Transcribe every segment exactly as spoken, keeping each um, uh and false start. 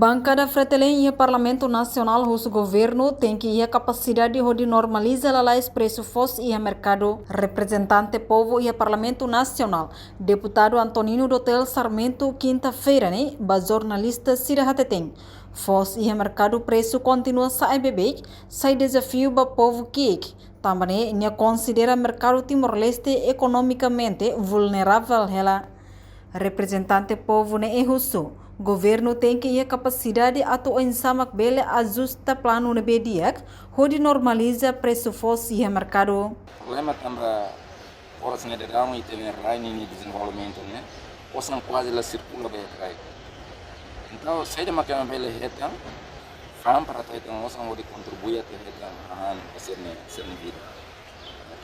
Bankada Fretilin iha Parlamentu Nasionál husu governu tenke iha kapasidade hodi normaliza lalais presu foos iha merkadu. Reprezentante povu iha Parlamentu Nasionál, Deputadu Antonino Dotel Sarmento, kinta-feira ne'e ba jornalista sira hateten, foos iha merkadu presu kontinua sa'e beibeik, sai dezafiu ba povu ki'ik, tanba ne'e nia konsidera merkadu Timor-Leste ekonomikamente vulneravel hela. Reprezentante povu ne'e husu governu tenke iha kapasidade atu oinsá mak bele ajusta planu ne'ebé di'ak hodi normaliza presu foos iha merkadu. Problema tanba oras ne'e daudaun ita-nia rai nia dezenvolvimentu ne'e, osan kuaze la sirkula ba iha rai. Entaun, saida mak ema bele hetan, fa'an para atu hetan osan hodi kontribui atu hetan hahán ba sira-nia, sira-nia vida.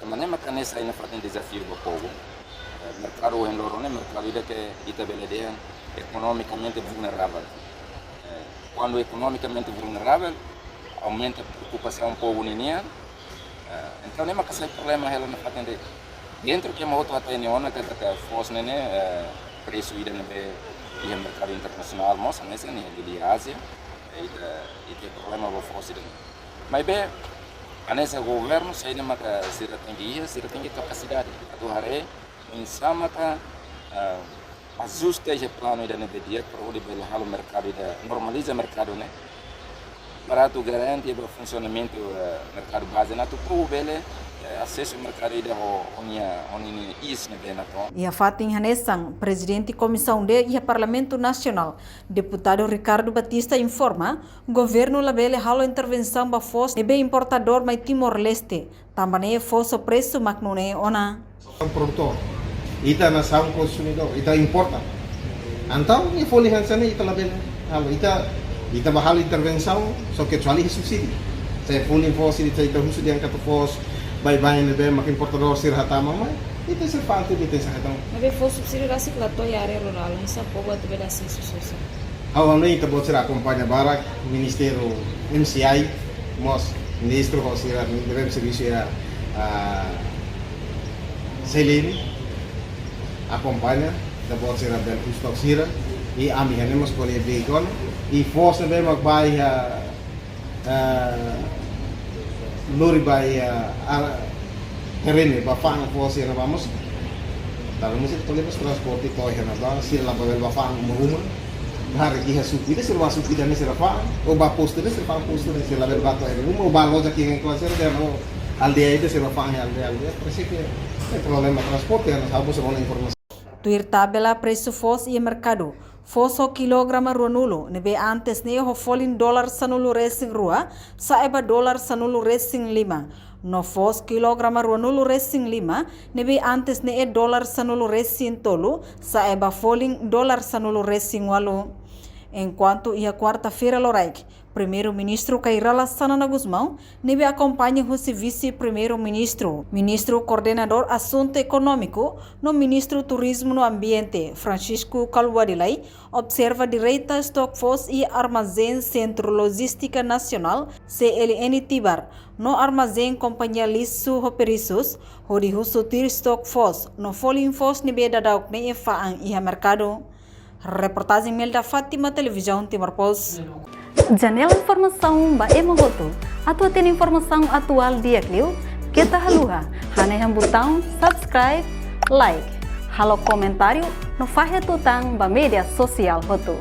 Tanba ne'e mak hanesan ida-ne'e fatin dezafiu ba povu. Eh, merkadu ohin loron ne'e merkadu ida ke ita bele dehan ekonomikamente vulneravel. Eh, kuandu ekonomikamente vulneravel, aumenta preokupasaun povu ninian. Eh, entaun ne'e mak sai problema hela nafatin de'it. Dentru ke ema hotu hatene ona katak foos ne'e, eh, presu ida ne'ebé iha merkadu internasionál mós, hanesan iha Ázia, eh, ita, ita problema ba foos ida. Maibé, hanesan governu, saida maka sira tenke iha, sira tenke kapasidade atu haree oinsá maka, ah, ajusta iha planu ida ne'ebé di'ak para hodi bele halo merkadu ida, normaliza merkadu ne'e, para atu garante ba funsionamentu, eh, merkadu baze ne'e atu povu bele, eh, asesu merkadu ida ho, ho nia, ho ninia iis ne'ebé natoon. Iha fatin hanesan, Prezidente Komisaun D iha Parlamentu Nasionál, Deputadu Ricardo Batista informa, governu labele halo intervensaun ba foos ne'ebé importadór mai Timor-Leste, tanba ne'e foos ho presu mak nune'e ona. Produtór, ita nasaun konsumidór, ita importa. Entaun, nia folin hanesan ne'e ita labele halo, ita, ita bá halo intervensaun, só ke kecuali iha subsídiu. Se folin foos, ita, ita husu dehan katak foos baibain ne'ebé mak importadór sira hatama mai, ita sei fa'an tuir, ita sei hatama. Maibé foos subsídiu rasik la to'o iha área rurál, oinsá povu atu bele asesu sosa? Ha'u hanoin ita-boot sira akompaña barak, Ministériu M C I, mós ministru ho sira, Ministériu Servisu iha, ah, Seleni, akompaña, ita-boot sira bele husu took sira, i ami hanesan mós ko'alia de'it ona, i foos ne'ebé mak bá iha, eh, lori bá iha, ah, terrenu, bá fa'an foos iha ne'ebá mós. Tanba mós ita problema transporte to'o iha ne'ebá, sira labele bá fa'an uma-uma. Haree iha suku ida, sira bá suku ida ne'e sira fa'an, ou bá postu ne'e sira fa'an postu ne'e, sira labele bá to'o iha uma, ou bá loja ki'ik iha ne'ebá sira dehan, ou aldeia ida sira fa'an iha aldeia, aldeia. Parese ke, eh, problema transporte, hanesan ha'u mós rona informasaun. Tuir tabela presu foos iha merkadu, foos ho kilograma ruanulu, ne'ebé antes ne'e ho folin dolar sanulu-resin-rua, sa'e ba dolar sanulu-resin-lima. No foos kilograma ruanulu-resin-lima, ne'ebé antes ne'e dolar sanulu-resin-tolu, sa'e ba folin dolar sanulu-resin-ualu. Enkuantu iha kuarta-feira loraik, Primeiru-Ministru Kay Rala Xanana Gusmão, ne'ebé akompaña husi Vise-Primeiru-Ministru, Ministru Koordenadór Asuntu Ekonómiku, no Ministru Turizmu no Ambiente, Francisco Kalbuadi Lay, observa direta stok foos iha Armazén Sentru Lojístika Nasionál, C L N Tibar, no Armazén Kompañia Lixu Hoperisus, hodi husu tuir stok foos, no folin foos ne'ebé daudauk ne'e fa'an iha merkadu. Reportajen Melda Fátima, Televizaun Timor Post. Janela informasaun ba ema hotu. Atu hatene informasaun atuál di'ak liu, keta haluha hanehan butaun subscribe, like, halo komentáriu, no fahe tutan ba média sosiál hotu.